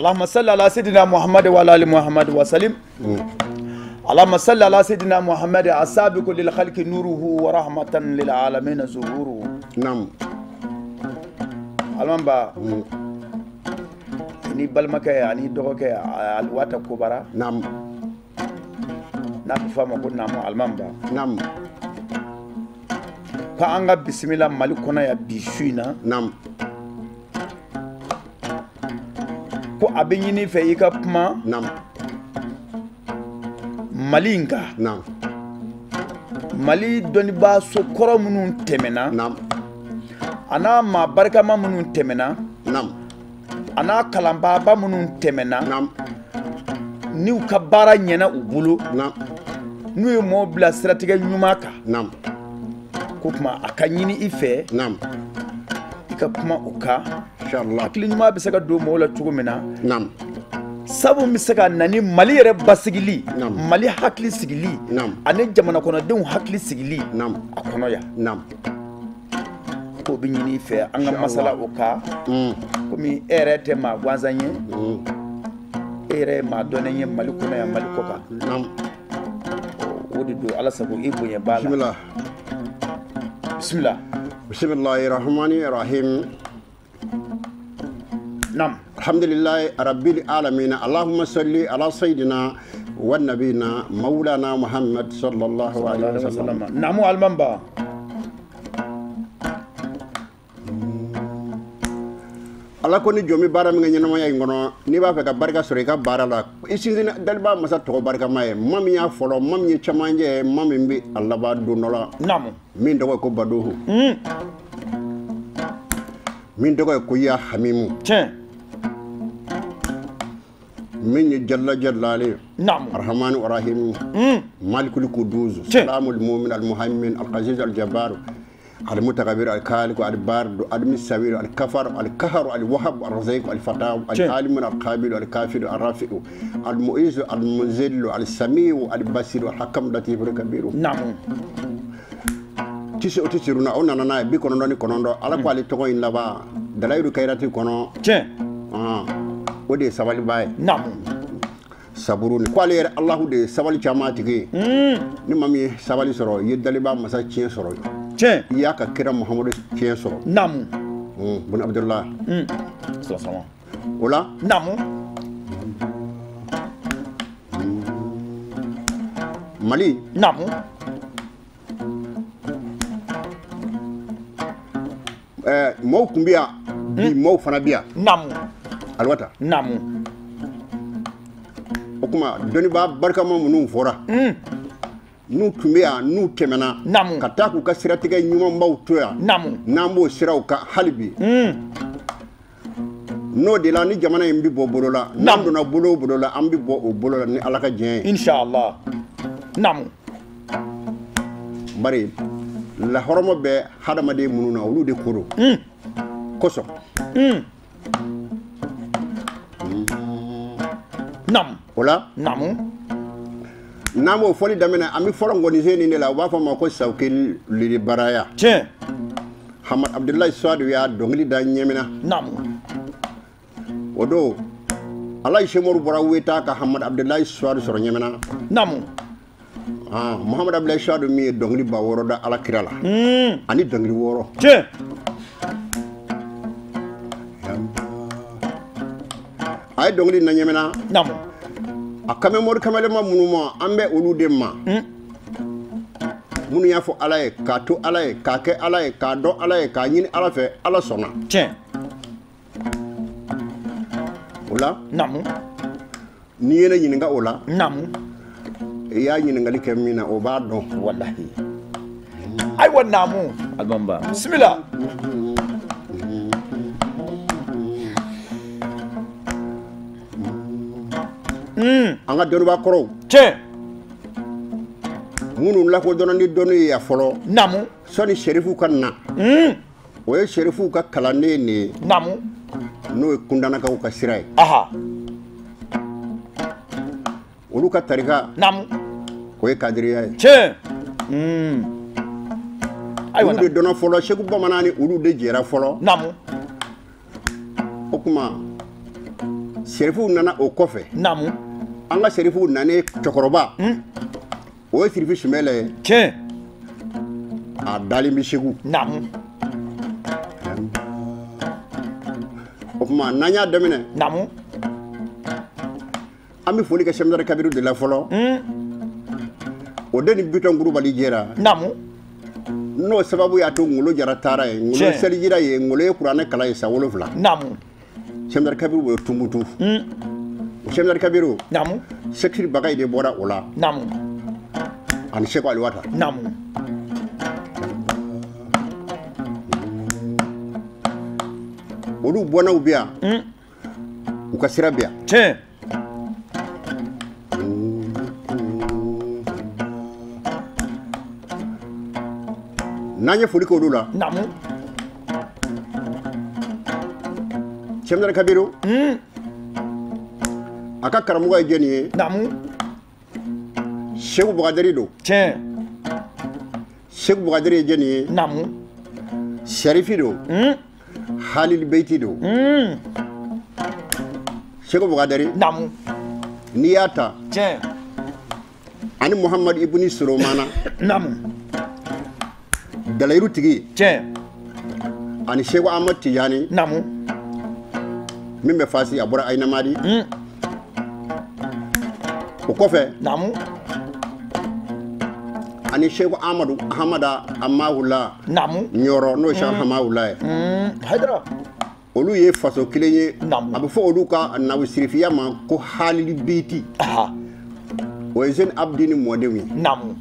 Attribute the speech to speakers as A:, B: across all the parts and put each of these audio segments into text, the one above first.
A: Allahumma salli ala sayyidina Muhammad wa ala ali Muhammad wa salim. Allahumma salli ala sayyidina Muhammad asabiqu lil khalqi nuruhu wa rahmatan lil alamin zuhuruhu.
B: Naam.
A: Alimami Ba. Ni balimakɛ ani dɔgɔkɛ Aliwata Kobara.
B: Naam.
A: N'a bɛ f'a ma ko Naamu Alimami Ba.
B: Naam.
A: Ko an ka bisimila Mali kɔnɔ yan bi su in na.
B: Naam.
A: Ko a bɛ ɲini fɛ i ka kuma.
B: Naam.
A: Mali in kan.
B: Naam.
A: Mali dɔnnibaa so kɔrɔ minnu tɛmɛna.
B: Naam.
A: A n'a maa barikama minnu tɛmɛna.
B: Naam.
A: A n'a kalanbaaba minnu tɛmɛna.
B: Naam.
A: N'u ka baara ɲɛna u bolo.
B: Naam.
A: N'u ye mɔɔw bila siratigɛ ɲuman kan.
B: Naam.
A: Ko tuma a ka ɲini i fɛ.
B: Naam.
A: I ka kuma o kan.
B: Inshallah.
A: Hakili ɲuman bɛ se ka don mɔgɔw la cogo min na.
B: Naam.
A: Sabu bɛ se ka na ni Mali yɛrɛ basigili.
B: Naam.
A: Mali hakili sigili.
B: Naam.
A: Ani jamana kɔnɔdenw hakili sigili.
B: Naam.
A: A kɔnɔ yan.
B: Naam.
A: K'o bɛ ɲini i fɛ an ka masala o kan. Komi e yɛrɛ tɛ maa gansan ye. E yɛrɛ ye maa dɔnnen ye Mali kɔnɔ yan Mali kɔ kan.
B: Naam.
A: O de don Ala sago i bonya b'a la.
B: Bismillah.
A: Bismillah.
B: Bismillahirrahmanirrahim.
A: Naam.
B: Alhamdulillahi rabbil alamin. Allahumma salli ala sayyidina wa nabina maulana Muhammad sallallahu alaihi wasallam.
A: Naamu Alimami Ba.
B: Ala ko ni jɔn bɛ baara min kɛ ɲɛnamaya in kɔnɔ, n'i b'a fɛ ka barika sɔrɔ i ka baara la, i sinsin daliba masa tɔgɔ barikama ye, maa min y'a fɔlɔ, maa min ye cɛmancɛ ye, maa min bɛ a laban don dɔ la.
A: Naamu.
B: Min tɔgɔ ye ko Baduhu. Min tɔgɔ ye ko Ya Hamimu.
A: Tiɲɛ.
B: Min ye Jalla Jallale.
A: Naamu.
B: Arhamani Rahimu. Malikul Kudus.
A: Tiɲɛ.
B: Salamul Mumin al Muhaimin al Aziz al Jabbar. المتكبر الخالق البارد المساوير الكفر القهر الوهب الرزيق الفتاة العالم القابل الكافر الرافع المؤيز المذل السميع البصير الحكم اللطيف الكبير.
A: نعم.
B: تسع تسرنا أنا أنا بيكون نوني كونندو على كل تقول إن لبا دلائل كيراتي كونو.
A: تين.
B: ودي سوالي باي.
A: نعم.
B: Saburuni kwale yɛrɛ Alahu de sabali caman tigi ye. Ni maa min ye sabali sɔrɔ i ye daliba masa tiɲɛ sɔrɔ.
A: Tiɲɛ.
B: I y'a ka kira Muhamadu tiɲɛ sɔrɔ.
A: Naamu.
B: Bun Abdullah.
A: Sɔsɔmɔ.
B: O la.
A: Naamu.
B: Mali.
A: Naamu.
B: Maaw tun bɛ yan bi maaw fana bɛ yan.
A: Naamu.
B: Aliwata.
A: Naamu.
B: O tuma dɔnnibaa barikama minnu fɔra. N'u tun bɛ yan n'u tɛmɛna.
A: Naamu.
B: Ka taa k'u ka siratigɛ ɲumanbaw to yan.
A: Naamu.
B: N'an b'o siraw kan hali bi. N'o de la ni jamana in bɛ bɔ bolo la. N'an donna bolo o bolo la an bɛ bɔ o bolo la ni Ala ka diɲɛ ye.
A: Inshallah. Naamu.
B: Bari lahɔrɔma bɛ hadamaden minnu na olu de ko don. Kosɔn.
A: Naamu.
B: O la.
A: Naamu.
B: N'an b'o fɔli daminɛ an bɛ fɔlɔ ngɔnisen nin de la u b'a fɔ a ma ko Sawuki Lilibaraya.
A: Tiɲɛ.
B: Hamad Abudulayi Suwadu y'a dɔnkili da Ɲɛmina.
A: Naamu.
B: O don Alayi Semoru bɔra Weta ka Hamad Abudulayi Suwadu sɔrɔ Ɲɛmina.
A: Naamu.
B: Muhamadu Abudulayi Suwadu min ye dɔnkili 6000 da Ala kira la. Ani dɔnkili 6.
A: Tiɲɛ.
B: A ye dɔnkili na Ɲɛmina.
A: Naamu.
B: A kan bɛ mori kamalema minnu ma an bɛ olu de ma. Minnu y'a fɔ Ala ye k'a to Ala ye k'a kɛ Ala ye k'a dɔn Ala ye k'a ɲini Ala fɛ Ala sɔnna.
A: Tiɲɛ.
B: O la.
A: Naamu.
B: N'i ye ne ɲininka o la.
A: Naamu.
B: I y'a ɲininkali kɛ min na o b'a dɔn.
A: Walahi. Ayiwa naamu. Alimami Ba. Bisimila.
B: An ka dɔnnibaa kɔrɔw.
A: Tiɲɛ.
B: Minnu lakodɔnna ni dɔnni ye yan fɔlɔ.
A: Naamu.
B: Sɔnni serifuw ka na. O ye serifuw ka kalanden de ye.
A: Naamu.
B: N'o ye kundanakaw ka sira ye.
A: Aha.
B: Olu ka tarika.
A: Naamu.
B: O ye kadiriya ye.
A: Tiɲɛ. Ayiwa.
B: Olu de dɔnna fɔlɔ Segu Bamanan ni olu de jɛra fɔlɔ.
A: Naamu.
B: O tuma Serifuw nana o kɔfɛ.
A: Naamu.
B: An ka serifuw nanen cɛkɔrɔba. O ye Sirifi Sumɛlɛ ye.
A: Tiɲɛ.
B: A dalen bɛ Segu.
A: Naamu.
B: O tuma n'an y'a daminɛ.
A: Naamu.
B: An bɛ foli kɛ Sɛmidara Kabiru de la fɔlɔ. O den ni Bitɔn Kulubali jɛra.
A: Naamu.
B: N'o sababu y'a to Ngolo Jara taara yen. Ngolo selijira yen, Ngolo ye kuranɛ kalan yen san 7.
A: Naamu.
B: Sɛmidara Kabiru bɛ Tumutu. O Sɛmidara Kabiru.
A: Naamu.
B: Sɛkisiri Bagayi de bɔra o la.
A: Naamu.
B: Ani Sɛku Aliwata.
A: Naamu.
B: Olu bɔnnaw bɛ yan. U ka sira bɛ yan.
A: Tiɲɛ.
B: N'an ye foli kɛ olu la.
A: Naamu.
B: Sɛmidara Kabiru. A ka karamɔgɔ ye jɔnni ye?
A: Naamu.
B: Seku Bakadari don.
A: Tiɲɛ.
B: Seku Bakadari ye jɔnni ye?
A: Naamu.
B: Sarifi don. Halil Beyti don. Seku Bakadari.
A: Naamu.
B: N'i y'a ta.
A: Tiɲɛ.
B: Ani Muhamadu Ibuni Soromana.
A: Naamu.
B: Dalayiru tigi.
A: Tiɲɛ.
B: Ani Seku Ahmad Tijani.
A: Naamu.
B: Min bɛ Fasi, a bɔra Ayinamadi. O kɔfɛ.
A: Naamu.
B: Ani Seku Amadu Ahamada Amahula.
A: Naamu.
B: Ɲɔrɔ, n'o ye Seku Hamahula ye.
A: Hayidara.
B: Olu ye faso kelen ye.
A: Naamu.
B: A bɛ fɔ olu ka nawusirifiya ma ko Halili Beyti. O ye Zeni Abidini mɔdenw ye.
A: Naamu.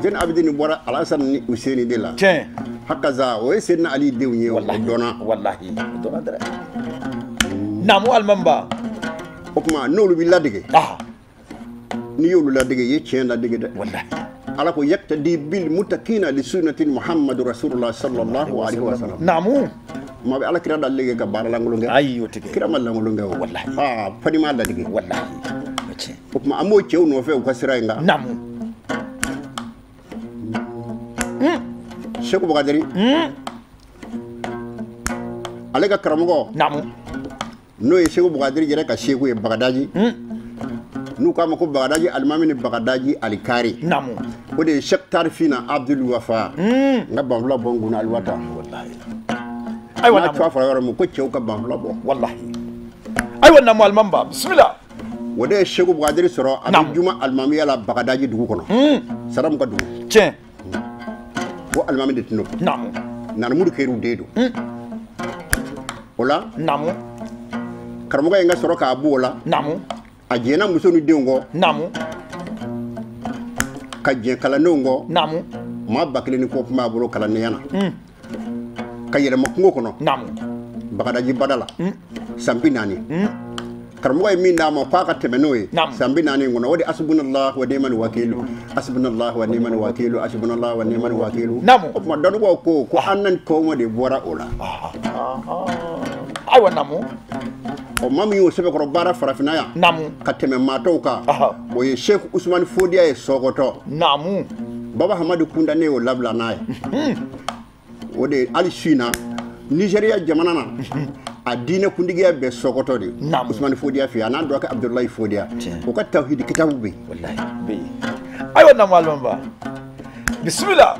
B: Zeni Abidini bɔra Alasani ni Useni de la.
A: Tiɲɛ.
B: Hakaza, o ye Sedina Ali denw ye. O dɔnna.
A: Walahi, o dɔnna dɛrɛ. Naamu Alimamiba.
B: O tuma n'olu b'i ladege. N'i y'olu ladege, i ye tiɲɛ ladege dɛ.
A: Walahi.
B: Ala ko yaktadi bil mutakina li sunnati Muhammadu Rasulullah sallallahu alaihi wa sallam.
A: Naamu.
B: Maa bɛ ala kira ladege ka baara lankolon kɛ.
A: Ayi, o tɛ kɛ.
B: Kira ma lankolon kɛ o.
A: Walahi.
B: Aa, fani ma ladege.
A: Walahi. O tiɲɛ.
B: O tuma an b'o cɛw nɔfɛ u ka sira in kan.
A: Naamu.
B: Seku Bakadari. Ale ka karamɔgɔ.
A: Naamu.
B: N'o ye Seku Bakadari yɛrɛ ka seku ye Bagadaji. N'u k'a ma ko Bagadaji alimami ni Bagadaji alikari.
A: Naamu.
B: O de ye Sɛki Tarifina Abdul Wafa. N ka banfula bɔ n kunna Aliwata.
A: Walahi. Ayiwa
B: n'a
A: naamu.
B: tɔgɔ fɔra yɔrɔ min ko cɛw ka banfula bɔ.
A: Walahi. Ayiwa naamu Alimamiba, bisimila.
B: O de ye Seku Bakadari sɔrɔ a
A: Naamu.
B: bɛ juma alimamiya la Bagadaji dugu kɔnɔ. Sadamu ka dugu.
A: Tiɲɛ.
B: O alimami de tun don.
A: Naamu.
B: Nanamudu Keyiru den don. O la.
A: Naamu.
B: Karamɔgɔ in ka sɔrɔ k'a bɔ o la.
A: Naamu.
B: A jɛnna muso ni denw kɔ.
A: Naamu.
B: Ka jɛn kalandenw kɔ.
A: Naamu.
B: Maa 1000 ni kɔ tun b'a bolo kalandenya na. Ka yɛlɛma kungo kɔnɔ.
A: Naamu.
B: Bagadaji bada la. San 40. Karamɔgɔ ye min d'a ma k'a ka tɛmɛ n'o ye.
A: Naamu.
B: San 40 in kɔnɔ, o de asubunallahu wa ni'mal wakilu. Asubunallahu wa ni'mal wakilu. Asubunallahu wa ni'mal wakilu.
A: Naamu.
B: O tuma dɔnnibaaw ko an na kɔngɔ de bɔra o la.
A: Ayiwa naamu.
B: O maa min y'o sɛbɛkɔrɔ baara farafinna yan.
A: Naamu.
B: Ka tɛmɛ maa tɔw kan. O ye Seku Usumani Fodiya ye Sɔgɔtɔ.
A: Naamu.
B: Baba Hamadu Kunda ne y'o labila n'a ye. O de hali su in na Nizeriya jamana na. A diinɛ kuntigiya bɛ Sɔgɔtɔ de.
A: Naamu.
B: Usumani Fodiya fɛ yen, a n'a dɔgɔkɛ Abudulayi Fodiya.
A: Tiɲɛ.
B: O ka tawhidi kitabu bɛ yen.
A: Walahi, bɛ yen. Ayiwa naamu Alimamiba. Bisimila.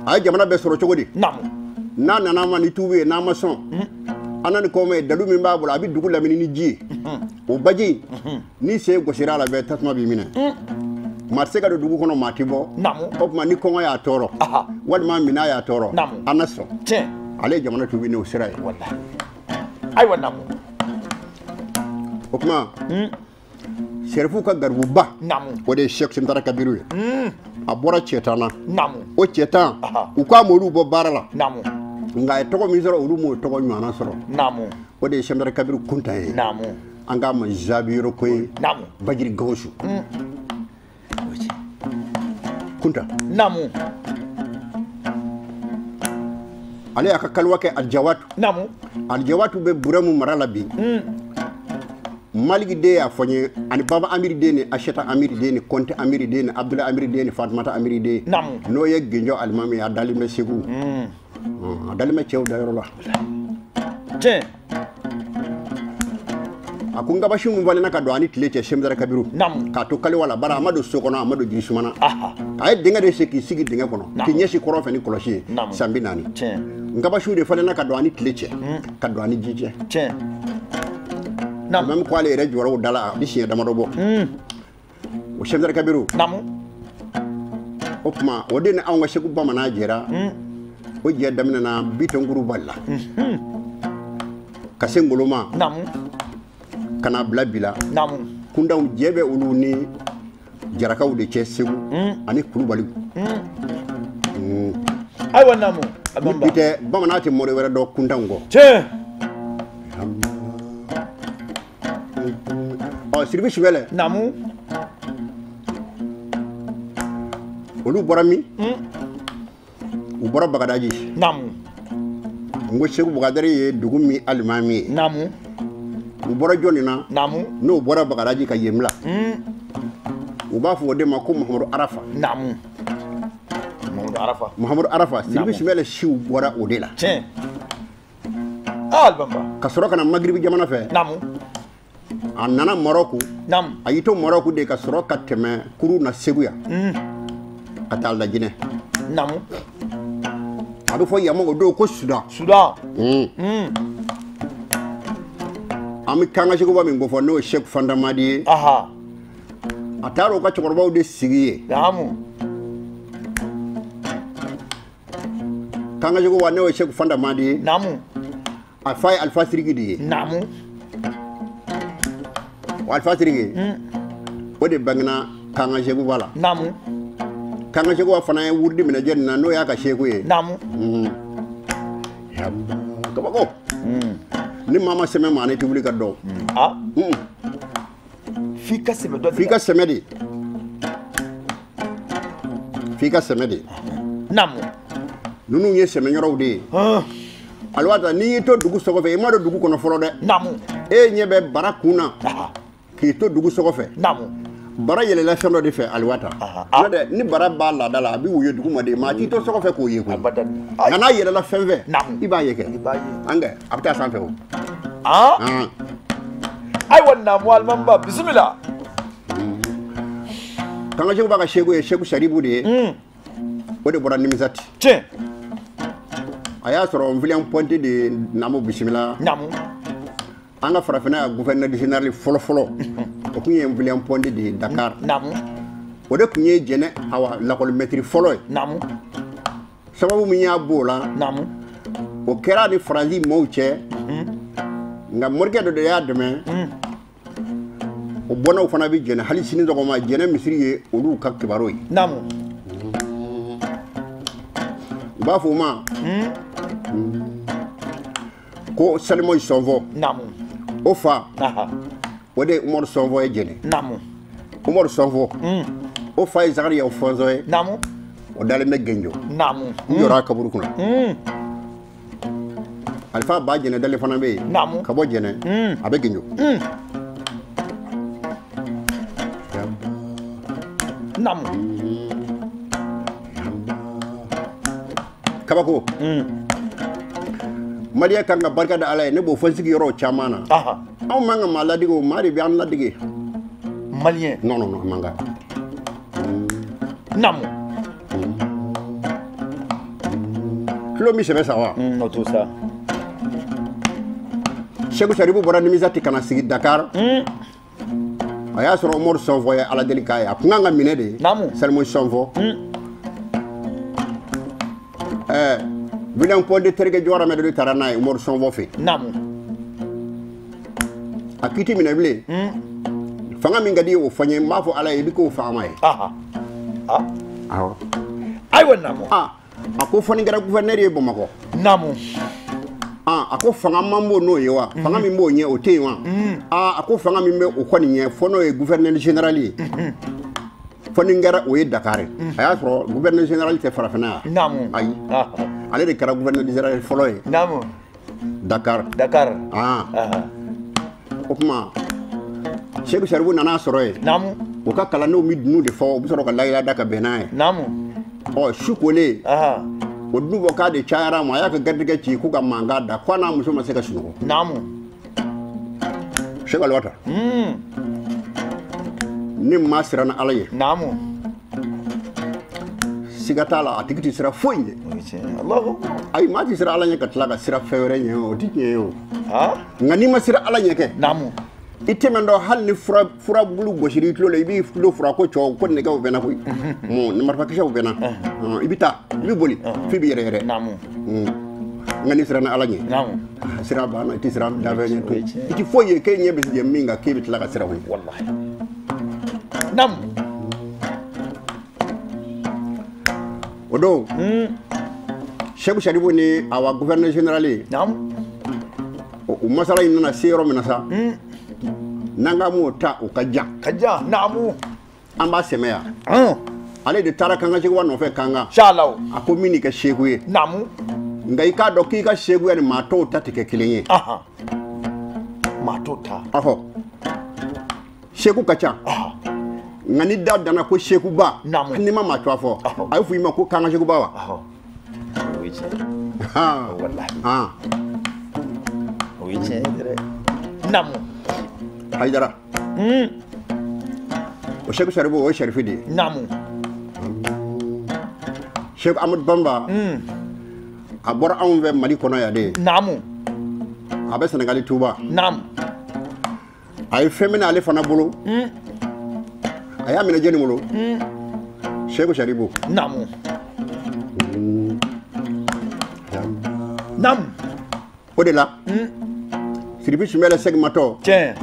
B: A ye jamana bɛɛ sɔrɔ cogo di?
A: Naamu.
B: N'a nana ma ni tuubi ye, n'a ma sɔn. An na ni kɔma ye, dalu min b'a bolo, a bɛ dugu lamini ni ji ye. O baji, ni sen gosira a la bɛɛ, tasuma b'i minɛ. Maa tɛ se ka don dugu kɔnɔ, maa tɛ bɔ.
A: Naamu.
B: O tuma ni kɔngɔ y'a tɔɔrɔ, walima minɛn y'a tɔɔrɔ,
A: Naamu.
B: an na sɔn.
A: Tiɲɛ.
B: Ale ye jamana tuubi n'o sira ye.
A: Walahi. Ayiwa naamu.
B: O tuma, Serifu ka garibuba.
A: Naamu.
B: O de ye Sɛki Sɛmtara Kabiru ye. A bɔra cɛtan na.
A: Naamu.
B: O cɛtan, u k'a ma olu bɔ baara la.
A: Naamu.
B: Nka a ye tɔgɔ min sɔrɔ, olu m'o tɔgɔ ɲɔgɔnna sɔrɔ.
A: Naamu.
B: O de ye Sɛmtara Kabiru kuntan ye.
A: Naamu.
B: An k'a ma Zabiyoro Koye.
A: Naamu.
B: Bajiri Gawusu. Kunta.
A: Naamu.
B: Ale y'a ka kaliwa kɛ Alijawatu.
A: Naamu.
B: Alijawatu bɛ Burɛmu mara la bi. Maliki den y'a fɔ n ye, ani Baba Amiri den ni Aseta Amiri den ni Kɔnte Amiri den ni Abdulayi Amiri den ni Fatumata Amiri den.
A: Naamu.
B: N'o ye Genjɔ alimami ye, a dalen bɛ Segu. A dalen bɛ cɛw dayɔrɔ la.
A: Tiɲɛ.
B: A ko n kabasi mun falenna ka don ani tile cɛ Semidara Kabiru k'a to kaliwa la bara a ma don so kɔnɔ a ma don jirisumana a ye dingɛ de sen k'i sigi dingɛ kɔnɔ k'i ɲɛsin kɔrɔn fɛ ni kɔlɔsi ye san 40 n kabasiw de falenna ka don ani tile cɛ ka don ani ji cɛ même ko ale yɛrɛ jɔra o da la a bɛ siɲɛ damadɔ bɔ o Semidara Kabiru o tuma o de ni anw ka Segu bamanan jɛra o jɛ daminɛna Bitɔn Kurubali la ka se Ngoloma ka na bila bi la kundaw jɛ bɛ olu ni jarakaw de cɛ Segu ani Kulubaliw
A: ayiwa naamu
B: bi tɛ bamanan tɛ mori wɛrɛ dɔn kundaw kɔ
A: tiɲɛ
B: ɔ Siribi Sibɛlɛ
A: naamu
B: olu bɔra min u bɔra Bagadaji
A: naamu
B: n ko Segu Bakadari ye dugu min alimami ye
A: naamu
B: u bɔra jɔnni na
A: naamu
B: n'o bɔra Bagadaji ka yen bila u b'a fɔ o de ma ko Mahamadu Arafa
A: naamu Mahamadu Arafa
B: Mahamadu Arafa Siribi Sibɛlɛ siw bɔra o de la
A: tiɲɛ Alibamba
B: ka sɔrɔ ka na Magiribi jamana fɛ
A: naamu
B: a nana Marɔku
A: naamu
B: a y'i to Marɔku de ka sɔrɔ ka tɛmɛ kurun na Segu yan ka taa Lajinɛ
A: naamu
B: a bɛ fɔ yan ma o don ko Sudan
A: Sudan
B: an bɛ kanga Seguba min kofɔ n'o ye Sɛki Fanta Madi ye a taara o ka cɛkɔrɔbaw de sigi yen
A: naamu
B: kanga Seguba n'o ye Sɛki Fanta Madi ye
A: naamu
B: a fa ye Alifa Siriki de ye
A: naamu
B: o Alifa Siriki o de bangena kanga Seguba la
A: naamu
B: kanga Seguba fana ye wurudi minɛ jɔnni na n'o y'a ka seku ye
A: naamu
B: kabako ni maa ma sɛmɛ maa ne tɛ wuli ka dɔn
A: f'i ka sɛmɛ dɔ
B: f'i ka sɛmɛ de f'i ka sɛmɛ de
A: naamu
B: ninnu ye sɛmɛyɔrɔw de ye aliwata n'i y'i to dugu so kɔfɛ i ma don dugu kɔnɔ fɔlɔ dɛ
A: naamu
B: e ɲɛ bɛ bara kun na k'i to dugu so kɔfɛ
A: naamu
B: bara yɛlɛla fɛn dɔ de fɛ aliwata n'o tɛ ni bara b'a laada la a bɛ woyo dugu ma de maa t'i to so kɔfɛ k'o ye koyi nka n'a yɛlɛla fɛn fɛ i b'a ye kɛ an kɛ a bɛ taa sanfɛ o
A: ayiwa naamu alimamiba bisimila
B: kanga Seguba ka seku ye Seku Saribu de ye o de bɔra Nimisati
A: tiɲɛ
B: a y'a sɔrɔ William Ponty de naamu bisimila
A: naamu
B: an ka farafinna ya gouverneur général fɔlɔ fɔlɔ o tun ye William Ponty de ye Dakar
A: naamu
B: o de tun ye Jɛnɛ awa lakɔlimɛtiri fɔlɔ ye
A: naamu
B: sababu min y'a b'o la
A: naamu
B: o kɛra ni Faransi maaw cɛ nka morikɛ dɔ de y'a dɛmɛ o bɔnnaw fana bɛ Jɛnɛ hali sini sɔgɔma Jɛnɛ misiri ye olu ka kibaru ye
A: naamu
B: u b'a fɔ o ma ko Salimo Sɔnfɔ
A: naamu
B: o fa o de ye Umaru Sɔnfɔ ye Jɛnɛ
A: naamu
B: Umaru Sɔnfɔ o fa ye Zakariya Fɔnzɔ ye
A: naamu
B: o dalen bɛ Genjo
A: naamu
B: n jɔra a kaburu kunna Alifa Ba Jɛnɛ dalen fana bɛ yen
A: naamu
B: ka bɔ Jɛnɛ a bɛ Genjo
A: naamu
B: kabako Maliyɛn kan ka barika da Ala ye ne b'o fɔ n sigiyɔrɔ caman na anw man ka maa ladege o maa de bɛ an ladege
A: maliyɛn
B: non non non man kan
A: naamu
B: tulo min sɛbɛ sa wa
A: o t'o sa
B: Seku Saribu bɔra Nimisati ka na sigi Dakar a y'a sɔrɔ Umaru Sɔnfɔ ye Ala deli k'a ye a kun kan ka minɛ de Salimo Sɔnfɔ William Ponty terikɛ Jɔwara Mɛdɛ de taara n'a ye Umaru Sɔnfɔ fɛ
A: naamu
B: a k'i ti minɛ bilen fanga min ka di ye o fɔ n ye n b'a fɔ Ala ye i bɛ k'o fanga ye awɔ
A: ayiwa naamu
B: a ko fɔ ni kɛra gouverneur ye Bamakɔ
A: naamu
B: a ko fanga man bon n'o ye wa fanga min b'o ɲɛ o tɛ yen wa a ko fanga min bɛ o kɔni ɲɛ fɔ n'o ye gouverneur général ye fɔ ni kɛra o ye Dakar ye a y'a sɔrɔ gouverneur général tɛ farafinna yan
A: naamu
B: ayi ale de kɛra gouverneur général fɔlɔ ye
A: naamu
B: Dakar
A: Dakar
B: o tuma Seku Saribu nana sɔrɔ yen
A: naamu
B: o ka kalandenw bɛ dunun de fɔ u bɛ sɔrɔ ka layila da ka bɛn n'a ye
A: naamu
B: ɔ su kolen o dun bɔ k'a de cayara a ma a y'a ka garijɛgɛ ci k'u ka mankan da k'a n'a muso ma se ka sunɔgɔ
A: naamu
B: Cheikh Aliwata. Ni maa siranna Ala ɲɛ.
A: Naamu.
B: Siga t'a la a tigi tɛ siran foyi ɲɛ.
A: O ye tiɲɛ ye. Alahu akbar.
B: Ayi maa tɛ siran Ala ɲɛ ka tila ka siran fɛn wɛrɛ ɲɛ o tɛ tiɲɛ ye o.
A: Ah.
B: Nka n'i ma siran Ala ɲɛ kɛ.
A: Naamu.
B: I tɛmɛntɔ hali ni furabulu gosira i tulo la i b'i tulo fura ko cɛw ko nɛgɛw bɛ n na koyi. Ni marifakisɛw bɛ n na. I bɛ taa i bɛ boli f'i b'i yɛrɛ yɛrɛ.
A: Naamu.
B: Nka n'i siranna Ala ɲɛ.
A: Naamu.
B: Sira banna i tɛ siran dafɛn ɲɛ to i tɛ foyi ye k'e ɲɛ bɛ jɛ min kan k'e bɛ tila ka siran o ɲɛ.
A: Wallahi. Naamu.
B: O don. Cheikh Sadibou ni awa gouverneur général ye.
A: Naamu.
B: O masala in nana se yɔrɔ min na sa. N'an ka m'o ta o ka jan.
A: Ka jan naamu.
B: An b'a sɛmɛ yan. Ale de taara Kankan Sekuba nɔfɛ Kankan.
A: Inshallah.
B: A ko min n'i ka seku ye.
A: Naamu.
B: Nka i k'a dɔn k'i ka sekuya ni maa tɔw ta tɛ kɛ kelen ye.
A: Maa tɔw ta.
B: Ɔhɔ. Seku ka ca. Nka ni da danna ko sekuba.
A: Naamu.
B: N'i ma maa tɔgɔ fɔ. A bɛ fɔ i ma ko Kankan Sekuba wa.
A: O ye tiɲɛ ye. Walahi. O ye tiɲɛ ye dɛ. Naamu.
B: Hayidara. O Cheikh Sadibou o ye Sarifi de ye.
A: Naamu.
B: Cheikh Ahmadou Bamba. A bɔra anw fɛ Mali kɔnɔ yan de.
A: Naamu.
B: A bɛ Senegali Tuba.
A: Naamu.
B: A ye fɛn minɛ ale fana bolo. A y'a minɛ jɔnni bolo. Cheikh Sadibou.
A: Naamu. Naamu.
B: O de la. Sirifi Sumɛlɛ segimatɔ.
A: Tiɲɛ.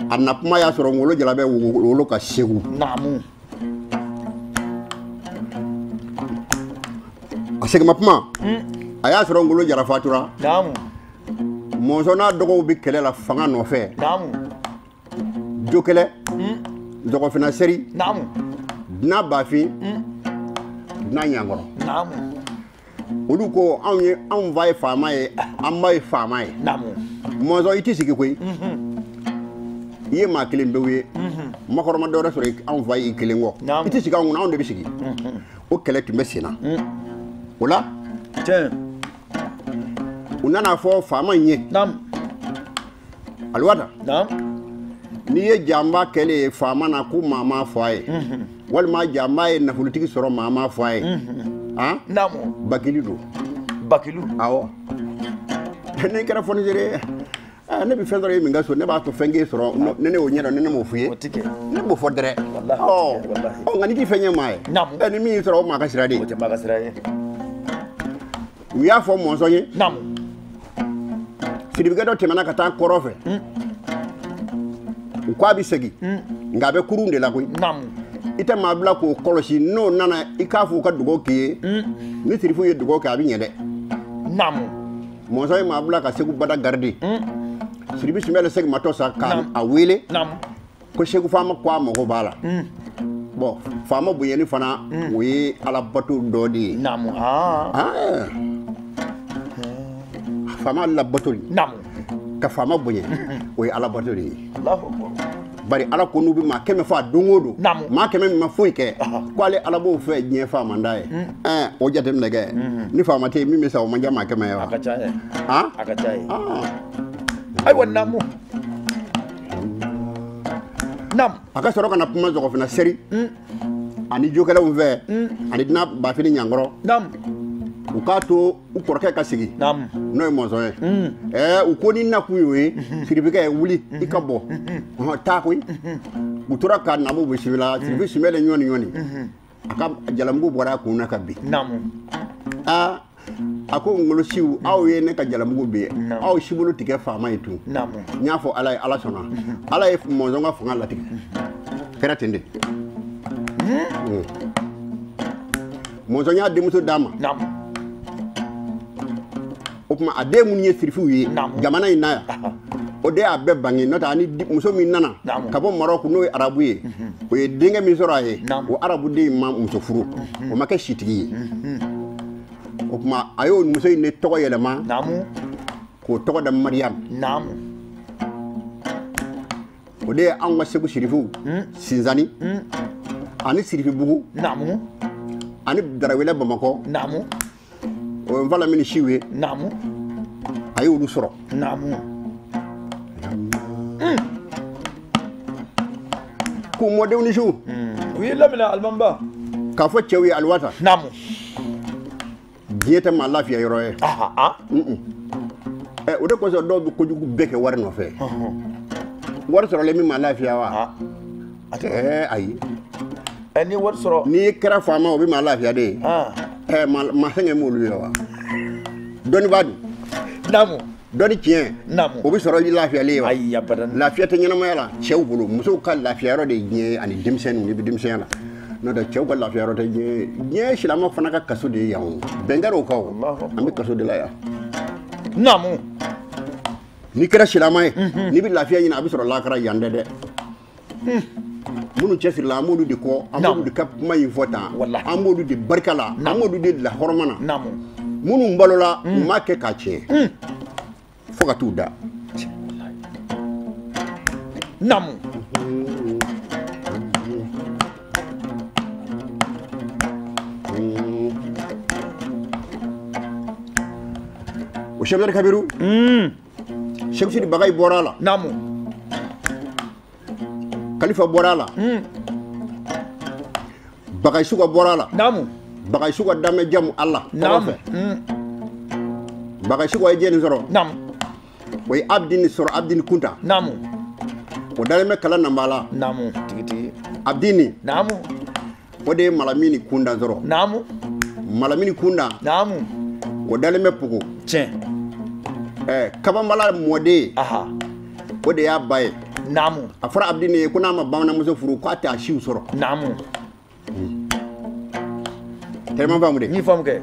B: A na kuma y'a sɔrɔ Ngolo Jara bɛ wolo ka Segu.
A: Naamu.
B: A seginma kuma. A y'a sɔrɔ Ngolo Jara fatura.
A: Naamu.
B: Mɔnzɔn n'a dɔgɔw bɛ kɛlɛ la fanga nɔfɛ.
A: Naamu.
B: Jokɛlɛ. Dɔgɔfinna seri.
A: Naamu.
B: Dunan Bafin. Dunan Ɲankɔrɔ.
A: Naamu.
B: Olu ko anw ye anw fa ye faama ye an ba ye faama ye.
A: Naamu.
B: Mɔnzɔn i tɛ sigi koyi. I ye maa kelen pewu ye. Makɔrɔma dɔ wɛrɛ sɔrɔ anw fa y'i kelen kɔ. I tɛ sigi anw kunna anw de bɛ sigi. O kɛlɛ tun bɛ sen na. O la.
A: Tiɲɛ.
B: U nana fɔ faama in ye.
A: Naamu.
B: Aliwata.
A: Naamu.
B: N'i ye janba kɛlen ye faama na ko maa m'a fɔ a ye. Walima janba ye nafolotigi sɔrɔ maa m'a fɔ a ye.
A: Naamu.
B: Bakili don.
A: Bakilu.
B: Awɔ. Ne kɛra fonisere ye. Ne bɛ fɛn dɔ ye min ka so ne b'a to fɛn k'e sɔrɔ ne ne y'o ɲɛdɔn ne ne m'o f'i ye.
A: O tɛ kɛ.
B: Ne b'o fɔ dɛrɛ.
A: Walahi.
B: Ɔ nka n'i tɛ fɛn ye maa ye.
A: Naamu.
B: Ni min y'i sɔrɔ o maa ka sira de ye.
A: O tɛ maa ka sira ye.
B: U y'a fɔ Mɔnzɔn ye.
A: Naamu.
B: Siribikɛ dɔ tɛmɛna ka taa kɔrɔn fɛ. U ko a bɛ segin. Nka a bɛ kurun de la koyi.
A: Naamu.
B: I tɛ maa bila k'o kɔlɔsi n'o nana i k'a fɔ u ka dugawu k'i ye. Ni sirifu ye dugawu kɛ a bɛ ɲɛ dɛ.
A: Naamu.
B: Mɔnzɔn ye maa bila ka Segu bada garidi. Siribi Sumɛlɛ segimatɔ sa k'a wele.
A: Naamu.
B: Ko Segu faama ko a mago b'a la. Bɔn faama bonyani fana o ye alabato dɔ de ye.
A: Naamu.
B: Faama labato de.
A: Naamu.
B: Ka faama bonya o ye alabato de ye.
A: Alahu akbar.
B: Bari ala ko n'u bɛ maa 100 faa don o don.
A: Naamu.
B: Maa 100 min ma foyi kɛ. Ko ale ala b'o fɛ diɲɛ faama da ye. O jateminɛ kɛ. Ni faama tɛ yen min bɛ sa o man ca maa 100 ye wa.
A: A ka ca ye. A ka ca ye. Ayiwa naamu. Naamu.
B: A ka sɔrɔ ka na kuma Zɔgɔfinna seri. Ani jokɛlaw fɛ. Ani dunan Bafin ni Ɲankɔrɔ.
A: Naamu.
B: U k'a to u kɔrɔkɛ ka sigi.
A: Naamu.
B: N'o ye Mɔnzɔn ye. U ko ni nakun y'o ye. Siribikɛ wuli i ka bɔ. Taa koyi. U tora ka namu bisimila. Siribi Sumɛlɛ ɲɔni ɲɔni. A ka jalamugu bɔra a kun na ka bin.
A: Naamu.
B: A ko Ngolo siw aw ye ne ka jalamugu bin. Aw si bolo tigɛ faama ye tun.
A: Naamu.
B: N y'a fɔ Ala ye Ala sɔnna. Ala ye Mɔnzɔn ka fanga latigɛ. Kɛra ten de. Mɔnzɔn y'a denmuso d'a ma.
A: Naamu.
B: O tuma a den minnu ye sirifiw ye jamana in na yan o de y'a bɛɛ bange n'o tɛ ani muso min nana ka bɔ Marɔku n'o ye arabu ye o ye denkɛ min sɔrɔ a ye o arabu den in ma muso furu o ma kɛ sitigi ye o tuma a y'o muso in de tɔgɔ yɛlɛma k'o tɔgɔ da Mariyamu. O de ye anw ka Segu sirifiw Sinzani ani Sirifibugu ani Darawele Bamakɔ. O ye Nfalamini siw ye. A y'olu sɔrɔ. K'u mɔdenw ni su.
A: U ye laminɛ alimamiba.
B: K'a fɔ cɛw ye aliwata.
A: Naamu.
B: Diɲɛ tɛ maa lafiya yɔrɔ ye. O de kosɔn dɔw bɛ kojugu bɛɛ kɛ wari nɔfɛ. Wari sɔrɔlen min maa lafiya wa? Ayi.
A: N'i ye wari sɔrɔ.
B: N'i kɛra faama o bɛ maa lafiya de ye. Maa sɛgɛn m'olu ye wa? Dɔnni b'a dun.
A: Naamu.
B: Dɔnni tiɲɛ.
A: Naamu.
B: O bɛ sɔrɔ i lafiyalen ye wa?
A: Ayi abadan.
B: Lafiya tɛ ɲɛnamaya la cɛw bolo, musow ka lafiya yɔrɔ de ye diɲɛ ye ani denmisɛnninw n'i bɛ denmisɛnya la. N'o tɛ cɛw ka lafiya yɔrɔ tɛ diɲɛ ye. Diɲɛ ye silamɛw fana ka kaso de ye yan o. Bɛn kɛra o kan o. An bɛ kaso de la yan.
A: Naamu.
B: N'i kɛra silamɛ ye, n'i bɛ lafiya ɲini a bɛ sɔrɔ lakara yan dɛ dɛ. Minnu cɛsirila an b'olu de kɔ, an b'olu de ka kuma in fɔ tan, an b'olu de barika la, an b'olu de la hɔrɔma na. Minnu balola u m'a kɛ k'a tiɲɛ fo ka t'u da.
A: Naamu.
B: O Cheikh Kabiru. Cheikh Sidi Bagaye bɔra a la.
A: Naamu.
B: Khalifa bɔra a la. Bagaye Suka bɔra a la.
A: Naamu.
B: Bagaye Suka danbɛ jamu Ala.
A: Naamu.
B: Bagaye Suka ye jɛni sɔrɔ.
A: Naamu.
B: O ye Abdini sɔrɔ, Abdini Kunta.
A: Naamu.
B: O dalen bɛ kala namba la.
A: Naamu tigitigi.
B: Abdini.
A: Naamu.
B: O de ye Malamini Kunda sɔrɔ.
A: Naamu.
B: Malamini Kunda.
A: Naamu.
B: O dalen bɛ Pogo.
A: Tiɲɛ.
B: Kabamala mɔden. O de y'a ba ye.
A: Naamu.
B: A fɔra Abdini ye ko n'a ma bamananmuso furu k'a tɛ a siw sɔrɔ.
A: Naamu.
B: Tɛrɛma faamu de.
A: N y'i faamu kɛ.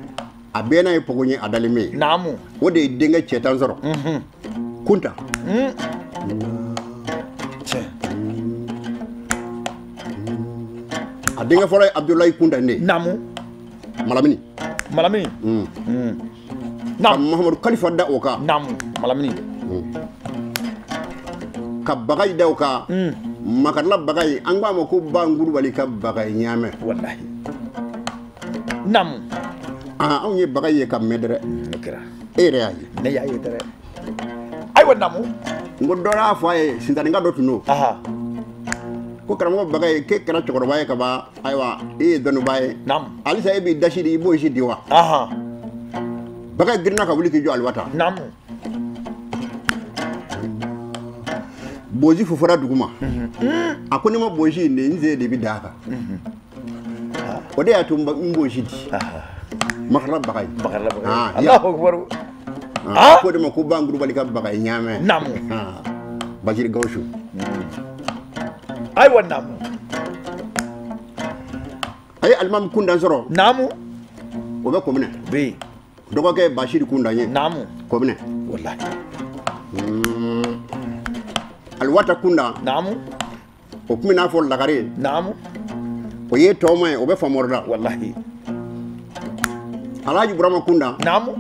B: A bɛɛ n'a ye Pogo ye a dalen bɛ yen.
A: Naamu.
B: O de ye denkɛ cɛ tan sɔrɔ. Kunta.
A: Tiɲɛ.
B: A denkɛ fɔlɔ ye Abudulayi Kunta de ye.
A: Naamu.
B: Malamini.
A: Malamini.
B: Ka Mahamadu Kalifa da o kan.
A: Naamu. Malamini.
B: Ka Bagaye da o kan. Makarila Bagaye, an k'a ma ko Bankurubali ka Bagaye ɲaamɛ.
A: Walahi. Naamu.
B: Anw ye Bagaye ye ka mɛn dɛrɛ.
A: O kɛra.
B: E yɛrɛ y'a ye.
A: Ne y'a ye dɛrɛ. Ayiwa naamu.
B: N ko dɔ y'a fɔ a ye, sintaninka dɔ tun don. Ko karamɔgɔ Bagaye k'e kɛra cɛkɔrɔba ye ka ban, ayiwa e ye dɔnnibaa ye.
A: Naamu.
B: Halisa e b'i dasi di, i b'o si di wa? Bagaye girinna ka wuli k'i jɔ aliwata.
A: Naamu.
B: Bozi fofora duguma. A ko ne ma bozi in de, n sen de bɛ d'a kan. O de y'a to n bozi di. Makarala Bagaye.
A: Makarala Bagaye. Alahu akibaru.
B: Ko de ma ko Bankurubali ka Bagaye ɲaamɛ.
A: Naamu.
B: Bajiri Gawusu.
A: Ayiwa naamu.
B: A ye alimami Kundan sɔrɔ.
A: Naamu.
B: O bɛ Kɔminɛ.
A: Bi.
B: Dɔgɔkɛ ye Bashiri Kundan ye.
A: Naamu.
B: Kɔminɛ.
A: Walahi.
B: Aliwata Kunda.
A: Naamu.
B: O tun bɛ n'a fɔ Lagare.
A: Naamu.
B: O ye tɔɔma ye, o bɛ Famɔrɔda.
A: Walahi.
B: Alhaji Burama Kunda.
A: Naamu.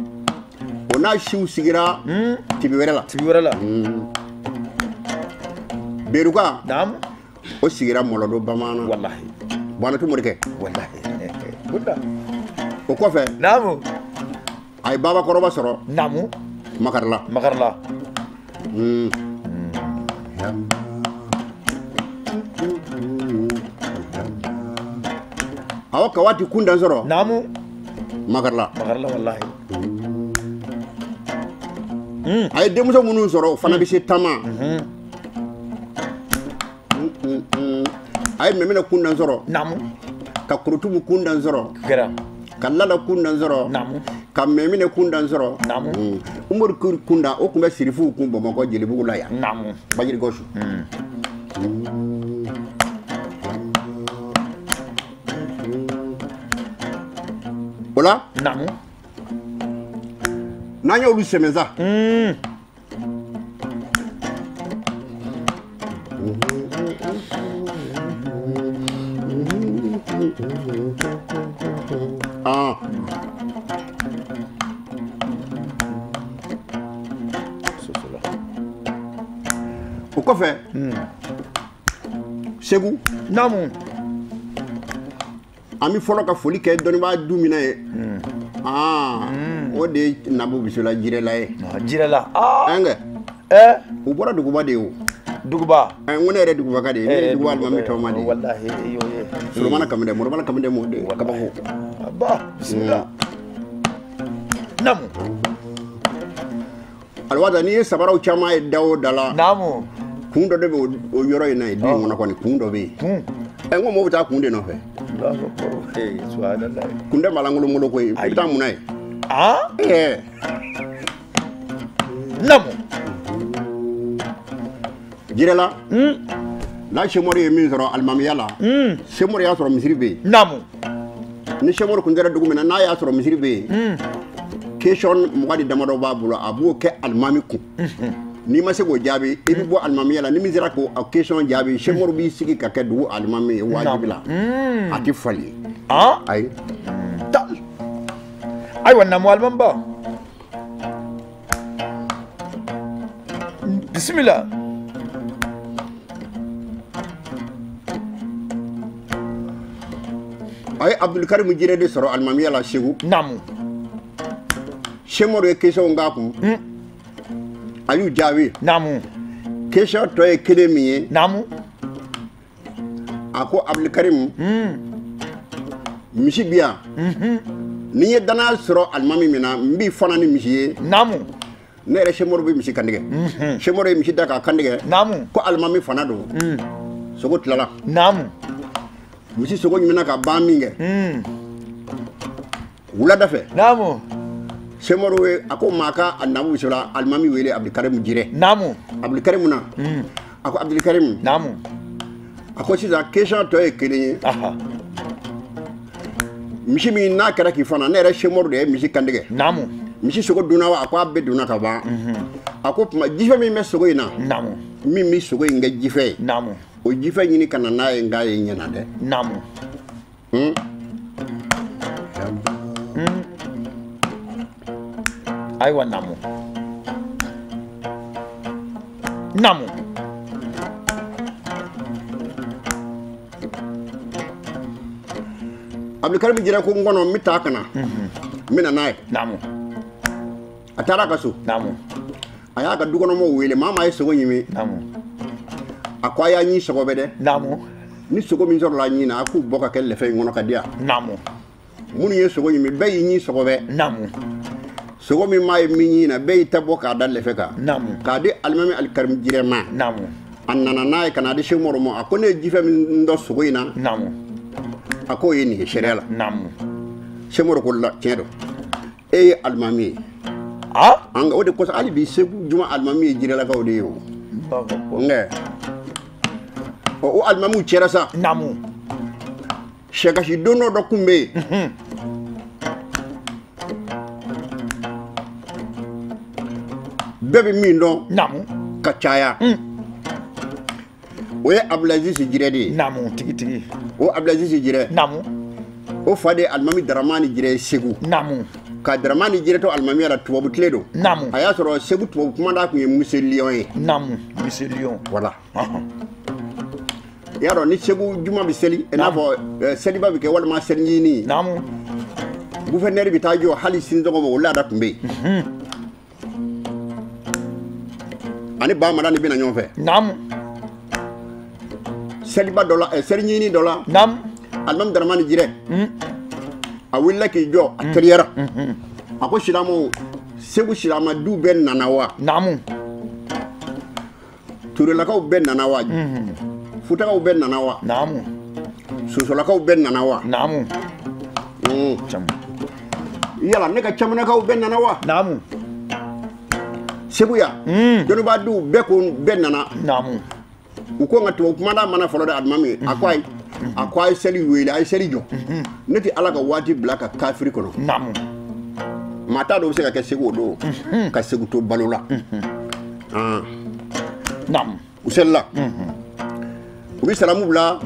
B: O n'a siw sigira tibi wɛrɛ la.
A: Tibi wɛrɛ la.
B: Beruka.
A: Naamu.
B: O sigira Mɔlɔdɔ Bamanan.
A: Walahi.
B: Banatu Morikɛ.
A: Walahi. Kunda.
B: O kɔfɛ.
A: Naamu.
B: A ye babakɔrɔba sɔrɔ.
A: Naamu.
B: Makarila.
A: Makarila.
B: Awɔ, ka waati Kundan sɔrɔ.
A: Naamu.
B: Makarila.
A: Makarila walahi.
B: A ye denmuso minnu sɔrɔ o fana bɛ se taama. A ye Mɛmɛnɛ Kundan sɔrɔ.
A: Naamu.
B: Ka Kurutumu Kundan sɔrɔ.
A: Kɛra.
B: Ka Lala Kundan sɔrɔ.
A: Naamu.
B: Ka Mɛmɛnɛ Kundan sɔrɔ.
A: Naamu.
B: Umaru Kunda o tun bɛ Sirifuw kun Bamakɔ Jelibugu la yan.
A: Naamu.
B: Bajiri Gawusu. O la.
A: Naamu.
B: N'an y'olu sɛmɛ sa. O kɔfɛ. Segu.
A: Naamu.
B: An bɛ fɔlɔ ka foli kɛ dɔnnibaa du min na ye. O de ye Nabu Bisola Jirela ye.
A: Jirela.
B: Ɛnkɛ. U bɔra duguba de ye o.
A: Duguba.
B: N ko ne yɛrɛ duguba de ye. Ne ye duguba alimami tɔgɔma de ye.
A: Walahi i y'o ye.
B: Solomana Kamide, Morobala Kamide mɔden kabako.
A: Aba bisimila. Naamu.
B: Aliwata n'i ye sabaraw caman ye da o da la.
A: Naamu.
B: Kun dɔ de bɛ o yɔrɔ in na yen, du in kɔnɔ kɔni kun dɔ bɛ yen.
A: Kun.
B: Ɛ n ko mɔgɔw bɛ taa kun de nɔfɛ. Kun tɛ malangolongolo koyi. I bɛ taa mun na yen?
A: Ah.
B: Ɛɛ.
A: Naamu.
B: Jirela. N'a Semori ye min sɔrɔ alimamiya la. Semori y'a sɔrɔ misiri bɛ yen.
A: Naamu.
B: Ni Semori kun kɛra dugu min na n'a y'a sɔrɔ misiri bɛ yen. Question 20 ni damadɔ b'a bolo a b'o kɛ alimami kun. N'i ma se k'o jaabi i bɛ bɔ alimamiya la ni min sera k'o question jaabi Semori b'i sigi ka kɛ dugu alimami ye wajibi la. A tɛ falen. Ayi.
A: Ayiwa naamu alimami ba. Bisimila.
B: A ye Abdulkarim Jire de sɔrɔ alimamiya la Segu.
A: Naamu.
B: Semori ye question k'a kun. A y'u jaabi.
A: Naamu.
B: Question tɔ ye kelen min ye.
A: Naamu.
B: A ko Abdulkarim. Misi bi yan. Ni n ye danaya sɔrɔ alimami min na n b'i fana ni misi ye.
A: Naamu.
B: Ne yɛrɛ Semori bɛ misi kantigɛ. Semori ye misi da k'a kantigɛ.
A: Naamu.
B: Ko alimami fana don. Sogo tilala.
A: Naamu.
B: Misi sogo ɲumanna ka ban min kɛ. Wulada fɛ.
A: Naamu.
B: Semori ye a ko maa ka naamu bisimila alimami wele Abdulkarim Jire.
A: Naamu.
B: Abdulkarim na. A ko Abdulkarim.
A: Naamu.
B: A ko sisan question tɔ ye kelen ye. Misi min n'a kɛra k'i fana ne yɛrɛ Semori de ye misi kantigɛ.
A: Naamu.
B: Misi sogo dunna wa a ko a bɛɛ dunna ka ban. A ko tuma jifɛ min bɛ sogo in na.
A: Naamu.
B: Min bɛ sogo in kɛ jifɛ ye.
A: Naamu.
B: O jifɛ ɲini ka na n'a ye n k'a ye ɲɛna dɛ.
A: Naamu. Ayiwa naamu. Naamu.
B: Abdulkarim Jire ko n kɔnɔ n bɛ taa ka na. N bɛ na n'a ye.
A: Naamu.
B: A taara a ka so.
A: Naamu.
B: A y'a ka dukɔnɔmɔgɔw wele maa maa ye sogo ɲimi.
A: Naamu.
B: A ko a y'a ɲin sɔgɔbɛ dɛ.
A: Naamu.
B: Ni sogo min sɔrɔla ɲin na a k'u bɔ ka kɛ lɛfɛ in kɔnɔ ka di yan.
A: Naamu.
B: Minnu ye sogo ɲimi bɛɛ y'i ɲin sɔgɔbɛ.
A: Naamu.
B: Sogo min maa ye min ɲin na bɛɛ y'i ta bɔ k'a da lɛfɛ kan.
A: Naamu.
B: K'a di alimami Alikarim Jire ma.
A: Naamu.
B: A nana n'a ye ka n'a di Semori ma a ko ne ye jifɛ min dɔn sogo in na.
A: Naamu.
B: A k'o ye nin ye sariya la.
A: Naamu.
B: Semori ko la tiɲɛ don e ye alimami ye. An o de kosɔn hali bi Segu juma alimami ye Jirelakaw de ye o. Nka o alimamiw cɛra sa.
A: Naamu.
B: Sɛkasi don dɔ kun bɛ yen. Bɛɛ bɛ min dɔn.
A: Naamu.
B: Ka caya. O ye Abdulaziz Jire de ye.
A: Naamu tigi tigi.
B: O Abdulaziz Jire.
A: Naamu.
B: O fa de ye alimami Daramani Jire ye Segu.
A: Naamu.
B: Ka Daramani Jire to alimamiya la tubabu tile don.
A: Naamu.
B: A y'a sɔrɔ Segu tubabu kumada kun ye Monsieur Lion ye.
A: Naamu Monsieur Lion.
B: Voilà. I y'a dɔn ni Segu juma bɛ seli i n'a fɔ seliba bɛ kɛ walima selincinin.
A: Naamu.
B: Gouverneur bɛ taa jɔ hali sini sɔgɔma o laada tun bɛ yen. Ani ba mara ni bɛna ɲɔgɔn fɛ.
A: Naamu.
B: Seliba dɔ la selincinin dɔ la.
A: Naamu.
B: Alimami Daramani Jire. A wulila k'i jɔ a teliyara. A ko silamɛw Segu silamɛdu bɛɛ nana wa.
A: Naamu.
B: Turelakaw bɛɛ nana wa. Futakaw bɛɛ nana wa.
A: Naamu.
B: Sosolakaw bɛɛ nana wa.
A: Naamu.
B: Yala ne ka camanakaw bɛɛ nana wa.
A: Naamu.
B: Segu yan. Dɔnnibaaduw bɛɛ ko bɛɛ nana.
A: Naamu.
B: U ko n ka tubabu kumada mana fɔlɔ dɛ alimami a ko ayi. A ko a ye seli wele a ye seli jɔ. Ne tɛ Ala ka waati bila ka kafiri kɔnɔ.
A: Naamu.
B: Maa t'a dɔn bɛ se ka kɛ Segu o don. Ka Segu to balo la.
A: Naamu.
B: U selila. U bɛ salamu bila.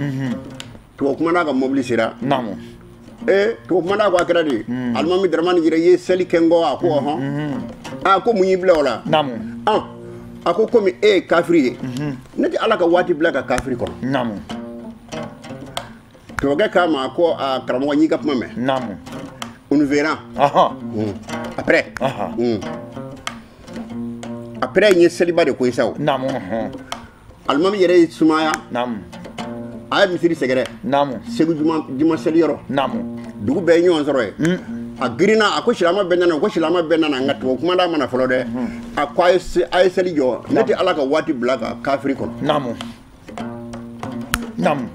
B: Tubabu kumada ka mobili sera.
A: Naamu.
B: Tubabu kumada ko a kɛra di. Alimami Daramani Jire i ye seli kɛ n kɔ a ko ɔhɔn. A ko mun y'i bila o la.
A: Naamu.
B: A ko komi e ye kafiri ye. Ne tɛ Ala ka waati bila ka kafiri kɔnɔ.
A: Naamu.
B: Tubabukɛ k'a ma ko a karamɔgɔ n y'i ka kuma mɛn.
A: Naamu.
B: On verra. Après. Après n ye seliba de ko ye sa o.
A: Naamu.
B: Alimami yɛrɛ ye sumaya.
A: Naamu.
B: A ye misiri sɛgɛrɛ.
A: Naamu.
B: Segu juma seli yɔrɔ.
A: Naamu.
B: Dugu bɛɛ ye ɲɔgɔn sɔrɔ yen. A girinna, a ko silamɛ bɛɛ nana, ko silamɛ bɛɛ nana, nka tubabu kumada mana fɔlɔ dɛ. A ko a ye seli jɔ, ne tɛ Ala ka waati bila ka kafiri kɔnɔ.
A: Naamu. Naamu.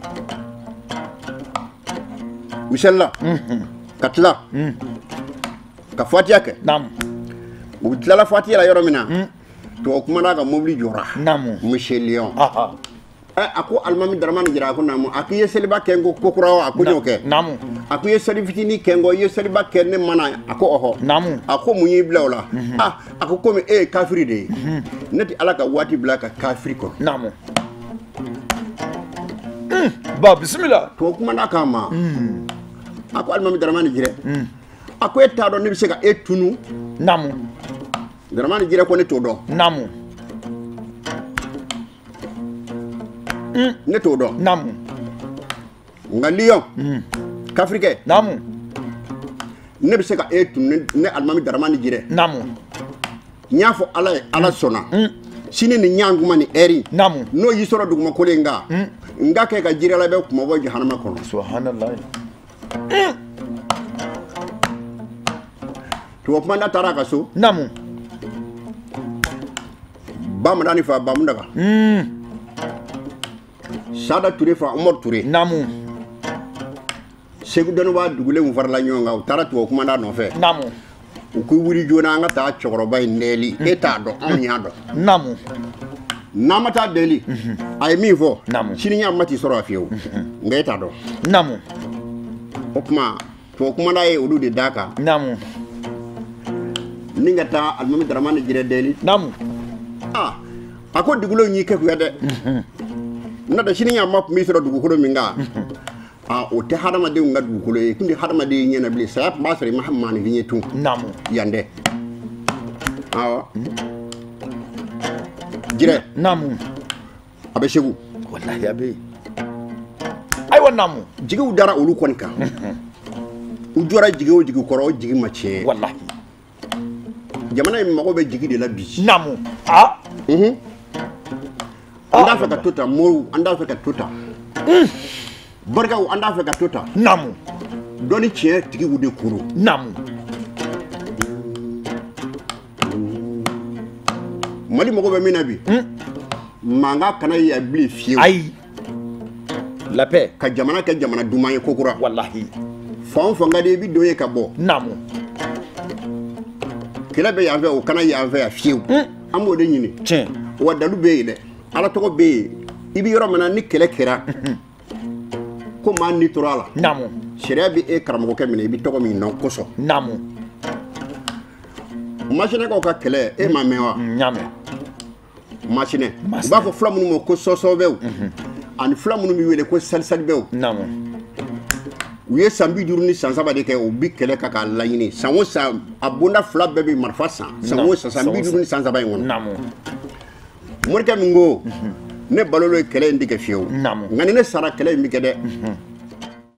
B: U selila. Ka tila. Ka fatiya kɛ.
A: Naamu.
B: U tilala fatiya la yɔrɔ min na, tubabu kumada ka mobili jɔra.
A: Naamu.
B: Monsieur Léon. A ko alimami Daramani Jara, a ko naamu. A ko i ye seliba kɛ n ko ko kura wa? A ko n y'o kɛ.
A: Naamu.
B: A ko i ye seli fitinin kɛ n kɔ, i ye seliba kɛ ne mana? A ko ɔhɔ.
A: Naamu.
B: A ko mun y'i bila o la? A ko komi e ye kafiri de ye, ne tɛ Ala ka waati bila ka kafiri kɔnɔ.
A: Naamu. Ba bisimila.
B: Tubabu kumana k'a ma. A ko alimami Daramani Jara, a ko e t'a dɔn ne bɛ se ka e tunu?
A: Naamu.
B: Daramani Jara ko ne t'o dɔn.
A: Naamu.
B: Ne t'o dɔn.
A: Naamu.
B: Nka Lion, kafirikɛ.
A: Naamu.
B: Ne bɛ se ka e tunu, ne alimami Daramani Jara.
A: Naamu.
B: N y'a fɔ Ala ye, Ala sɔnna. Sini ni ɲankuma ni ɛri.
A: Naamu.
B: N'o y'i sɔrɔ dugumakolo in kan, n ka kɛ ka jirala bɛ kumabɔ jahanama kɔnɔ.
A: Subahanallahi.
B: Tubabu kumanda taara a ka so.
A: Naamu.
B: Bamadani fa Bamudaga. Sada Ture fa Umar Ture.
A: Naamu.
B: Segu dɔnnibaa dugulenw farala ɲɔgɔn kan, u taara tubabu kumanda nɔfɛ.
A: Naamu.
B: U ko wuli joona an ka taa cɛkɔrɔba in deli. E t'a dɔn, anw y'a dɔn.
A: Naamu.
B: N'an ma taa deli, a ye min fɔ,
A: Naamu.
B: sini ɲa ma t'i sɔrɔ a fiyewu. Nka e t'a dɔn.
A: Naamu.
B: O tuma tubabu kumanda ye olu de d'a kan.
A: Naamu.
B: Ni ka taa alimami Daramani Jara deli.
A: Naamu.
B: A ko dugulenw y'i kɛkuya dɛ. N'o tɛ sini ɲa ma tun b'i sɔrɔ dugukolo min kan, o tɛ hadamadenw ka dugukolo ye. Kun tɛ hadamaden ɲɛna bilen, saya tun b'a sɔrɔ i ma maaninfin ye tun.
A: Naamu.
B: Yan dɛ. Awɔ. Jira.
A: Naamu.
B: A bɛ Segu.
A: Walahi a bɛ yen. Ayiwa naamu.
B: Jigiw dara olu kɔni kan. U jɔra jigi o jigi kɔrɔ, o jigi ma tiɲɛ.
A: Walahi.
B: Jamana in mago bɛ jigi de la bi.
A: Naamu.
B: An t'a fɛ ka to tan moriw, an t'a fɛ ka to tan. Barikaw, an t'a fɛ ka to tan.
A: Naamu.
B: Dɔnni tiɲɛ tigiw de kuru.
A: Naamu.
B: Mali mago bɛ min na bi, mankan kana yan bilen fiyewu.
A: Ayi. La paix.
B: Ka jamana kɛ jamana duman ye kokura.
A: Walahi.
B: Fan o fan ka di i bɛ don yen ka bɔ.
A: Naamu.
B: Kɛlɛ bɛ yan fɛ, o kana yan fɛ yan fiyewu. An b'o de ɲini.
A: Tiɲɛ.
B: Wa dalu bɛ yen dɛ. Ala tɔgɔ bɛ yen. I bɛ yɔrɔ min na ni kɛlɛ kɛra, ko maa ni tora a la.
A: Naamu.
B: Sariya bɛ e karamɔgɔkɛ minɛ, i bɛ tɔgɔ min dɔn kosɔn.
A: Naamu.
B: Masinɛkaw ka kɛlɛ, e ma mɛn wa?
A: N y'a mɛn.
B: Masinɛ. U b'a fɔ fula minnu ma ko sɔsɔbɛw, ani fula minnu bɛ wele ko salisalibɛw.
A: Naamu.
B: U ye san 50 ni san 3 de kɛ, u bɛ kɛlɛ kan k'a laɲini. San o san, a bonda fila bɛɛ bɛ marifa san. San o san, san 50 ni san 3 in kɔnɔ.
A: Naamu.
B: Morikɛ min ko, ne balo ye kɛlɛ in tɛ kɛ fiyewu.
A: Naamu.
B: Nka ni ne sara kɛlɛ in bɛ kɛ dɛ.